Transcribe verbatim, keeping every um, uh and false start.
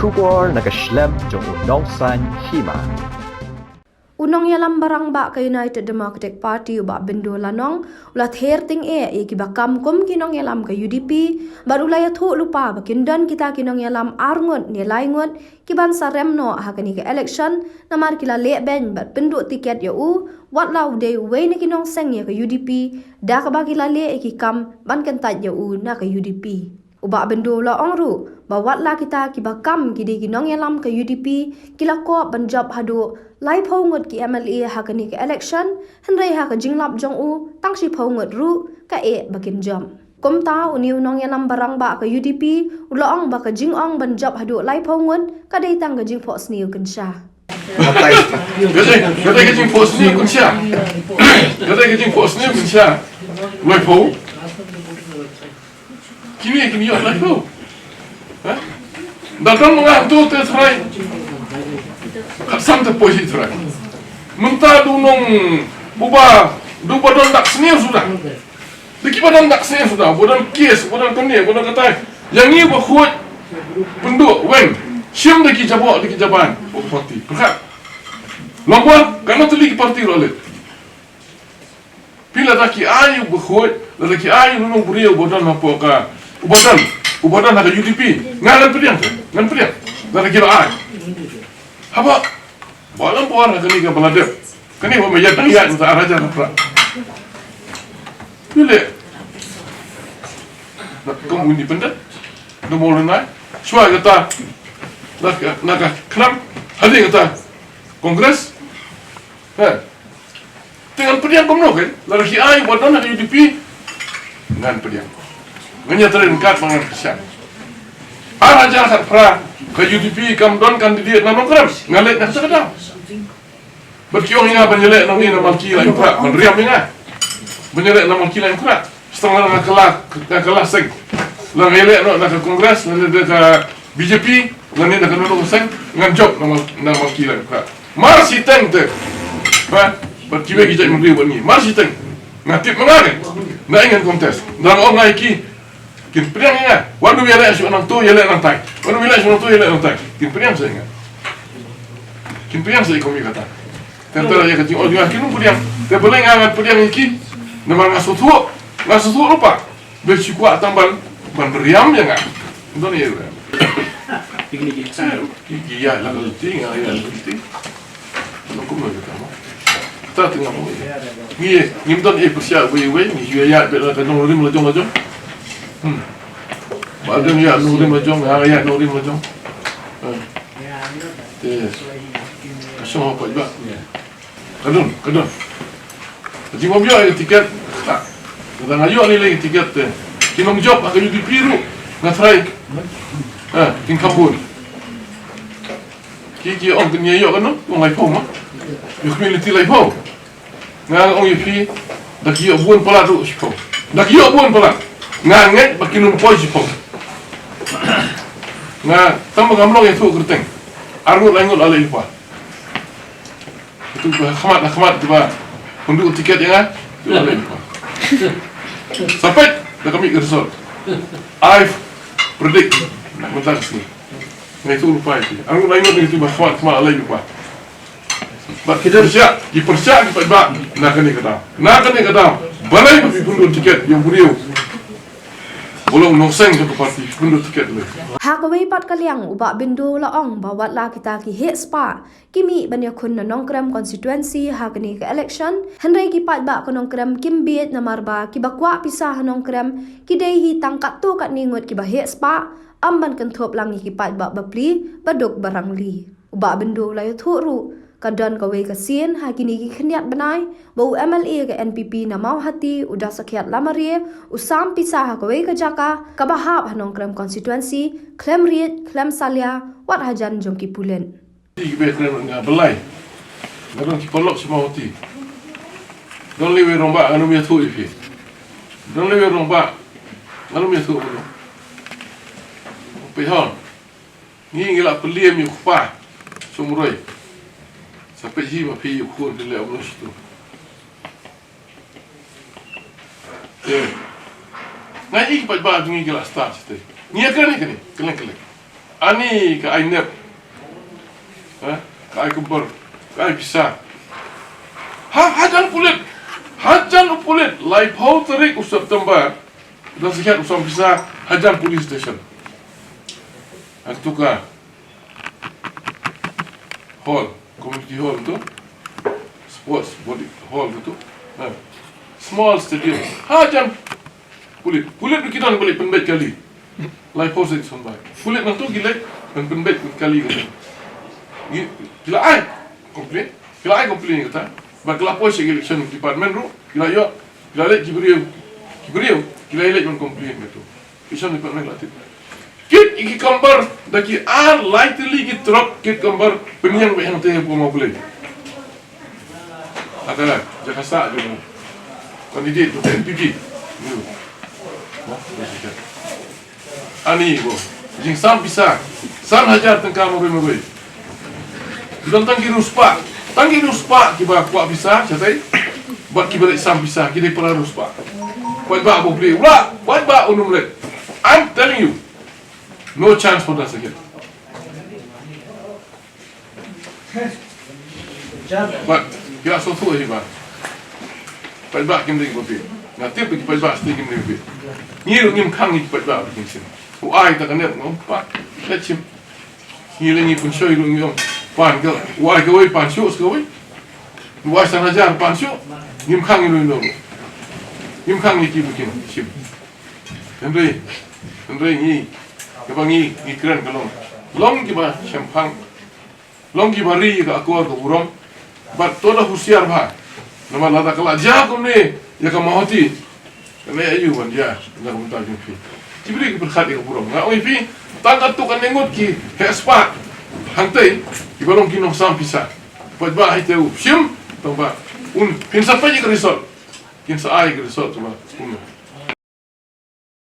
Khubor na ka shlem jong u Nongsaiñ Hima. U nongïalam barangbah ka United Democratic Party u Bah Bindo Lanong u la ther tyngeh ïa kiba kam kum ki nongïalam ka U D P, bad u la ïathuh lypa ba kin don kita ki nongïalam ar ngut ne lai ngut kiban sa rem noh ha kane ka election, namar ki la leh beiñ bad pynduh tiket ïa u, wat la u dei uwei na ki nongseng ïa ka U D P, da kaba ki la leh ïa ki kam ban kyntait ïa u na ka U D P. U Bah Bindo u la ong ruh ba wat la kita kiba kam ki dei ki nongïalam ka U D P, ki la koh ban jop haduh laiphew ngut ki M L A ha kane ka election, hynrei ha ka jinglap jong u, tang shiphew ngut ruh ka eh ba kin jop. Kumta, une u nongïalam barangbah ka U D P u la ong ba ka jingong ban jop haduh laiphew ngut ka dei tang ka jingphohsniew kynsha. Ka dei, ka dei ka jingphohsniew kynsha. Ka dei ka jingphohsniew kynsha. Laiphew. Kine, kine ïoh laiphew. Ha? Da don ma nga hangto te trai. Khat sam te poi shi trai. Mynta du nong uba, du ba don dak sniew suda. Da kiba don dak sniew suda, ba don kes, ba don kane, ba don katai. Ïa ngi ba khuid pynduh weng. Shim da ki jaboh, da ki jaban. Ba parti. Pyrkhat. Long ba, katno tylli ki parti ruh leh. Phi lada ki ai u bakhuid, lada ki ai u nongbriew u ba don hapoh ka, u ba don, u ba don ha ka U D P. Ngan, ngan pdiang te, ngan pdiang. Lada ki la ai. Haba, ba lam por ha kane ka ba la dep. Kane ba ma ïa tang ïa ta raja na pra. Phi leh. Na kum independent. Na mo na. Shuwa kata. Na ka, na ka khnam. Hadien kata. Congress. Ha. Te ngan pdiang kumno kein, lada ki ai ba don ha ka U D P. Ngan pdiang. Ngan ïatrei ryngkat bad ngan kyrshan. Ar hajar khatphra ka U D P kam don candidate na Nongkrem. Ngan leit na kata ka daw. Bad ki ong ïa nga ban ïaleh nangne na Malki Lainkhruh, ban riam ïa nga. Ban ïaleh na Malki Lainkhruh. Sa tang lada nga kylla, nga kylla seng. Lada nga ïaleh noh na ka Congress, lane na ka B J P, lane na kano kano ka seng, ngan jop na Mal-, na Malki Lainkhruh. Mar shiteng te. Ba, bad kiwei ki jaitbynriew bad ngi. Mar shiteng. Nga tip ma nga ne. Nga ïa ngan contest. Dang ong nga ïa ki. Kin pdiang ïa nga. Wat nym ïaleh shuh nangto, ïaleh nangtai. Wat nym ïaleh shuh nangto, ïaleh nangtai. Kin pdiang shuh ïa nga. Kin pdiang shuh ïa ka kmie kata. Te tang ïa ka jingong jong nga kin nym pdiang. Te balei nga ngan pdiang ïa ki. Namar nga sngewthuh. Nga sngewthuh lypa. Ba shu kwah tang ban, ban riam ïa nga. Don ïa nga. Ki, ki ïa la ka lynti, nga ïa la ka lynti. Nang kum nang kita mo. Ta tynga mo. Ngi, ngim don ei pyrshah wei wei, ngi ïa ïa bad la ka nongrim la jong la jong. Hmm. Ba don ïa nongrim la jong, ïa ïa nongrim la jong. Hmm. Te. Ka shong ha paidbah. Ka don, ka don. Ka jingmym ïoh ïa ka tiket. Ha. Lada nga ïoh lei lei ka tiket te. Ki nongjop ha ka U D P ruh. Nga tharai. Ha, kin kham bun. Ki, ki ong kin ïoh kano, ong laiphew ma. Ïoh community laiphew. Nga ong ïa phi, da ki ïoh bun palat ruh shiphew. Da ki ïoh bun palat. Nga ngeit ba kin ym poi shiphew. Nga, tang ba ngam long ïathuh kyrteng. Ar ngut lai ngut la leit lypa. Itu ba khmat, khmat kiba pynduh tiket ïa nga. Itu ba leh. Sa peit da ka mih ka result. I predict mynta ka sngi. Nga ïathuh lypa ïa ki. Ar ngut lai ngut itu ba khmat, khmat la leit lypa. Bad ki pyrshah, ki pyrshah ki paidbah na kane ka daw. Na kane ka daw. Balei ba phi pynduh tiket ïa u briew? Ba long nongseng jong ka party, phi pynduh tiket lei. Ha kawei pat ka liang u Bah Bindo la ong ba wat la kita ki heh spah ki mih ban ïakhun na Nongkrem constituency ha kane ka election, hynrei ki paidbah ka Nongkrem kim bieit namar ba kiba kwah pisa ha Nongkrem ki dei hi tang katto katne ngut kiba heh spah, ym ban kynthup lang ïa ki paidbah bapli ba duk ba rangli. U Bah Bindo u la ïathuh ruh, ka don kawei ka sien ha kine ki khyndiat bnai ba u M L A ka N P P na Mawhati, u Dasakhiat Lamare, u sam pisa ha kawei ka jaka kaba hap ha Nongkrem constituency, khlem riej, khlem salia, wat hajan jong ki pulit. Ki beh kren nga belai. Nga don ki paralok sha Mawhati. Don lei wei rangbah ngan ym ïathuh ïa phi. Don lei wei rangbah ngan ym ïathuh. Peit hon. Ngi ngi la pynliem ïa u kpa Sumroi. Sa peit hi ma phi ïa u khun te leh u mano shitu. Te nga i ki paidbah jong ngi ki la stad shatei. Ngi ïa kane kane kylleng kylleng. Ani ka ai nep. Ha? Ka ai kber. Ka ai pisa. Ha, hajan pulit. Hajan u pulit. Laiphew tarik u September. Da siat u sam pisa. Hajan police station. Hangtu ka hall. Community hall tu. Sports body hall tu. Ha. Small stadium. Hajan pulit. Pulit ki don balik pynbeit kali. Laiphew six hynbai. Pulit nangtu ki leit pyn pynbeit kali kata. Ki la ai complain. Ki la ai complain kata. Ba ki la poi sha election department ruh. Ki la ïoh. Ki la leit ki briew. Ki briew. Ki la leit ban complain kata. Election department la tip. Kit ki kembar da ki ar lai tylli ki trok kit kembar pynïeng ba hangte ha Mawblei. Ata la, jaka sa jong u candidate jong N P P. Yu. Ani ko. Jingsam pisa. San hajar tyngka marwei marwei. Don tang ki riewspah. Tang ki riewspah kiba kwah pisa, shatai. Bad kiba leit sam pisa, ki dei para riewspah. Paidbah Mawblei. Wah, paidbah u Nongleit. I'm telling you. No chance for us again. But ki la sngewthuh hi ba paidbah kim dei ba phi. Nga tip ba ki paidbah sdang kim dei ba phi. Ngi ruh ngim khang ngi ki paidbah ba kim shim. U ai ta ka nep ngam pat. Ka shim. Ngi lei ngi pynshoi ruh ngi ong pan ka u ai kawei pan shuh sa kawei. U ai san hajar pan shuh. Ngim khang ngi ruh ngi ong. Ngim khang ngi ki ba kim shim. Hynrei, hynrei ngi, kaba ngi, ngi kren ka long. Long kiba shemphang. Long kiba ri ïa ka akor ka burom. Bad to da husiar bha. Namar lada ka la jia kumne ïa ka Mawhati. Ka leh aïu ban jia na ka bynta jong phi. Ki briew ki pyrkhat ïa ka burom. Nga ong ïa phi, tang katto katne ngut ki heh spah. Hangtei kiba long ki nongsam pisa. Paidbah hi te u shim tang ba un phin sa peit ïa ka result. Kin sa ai ka result ba kumno.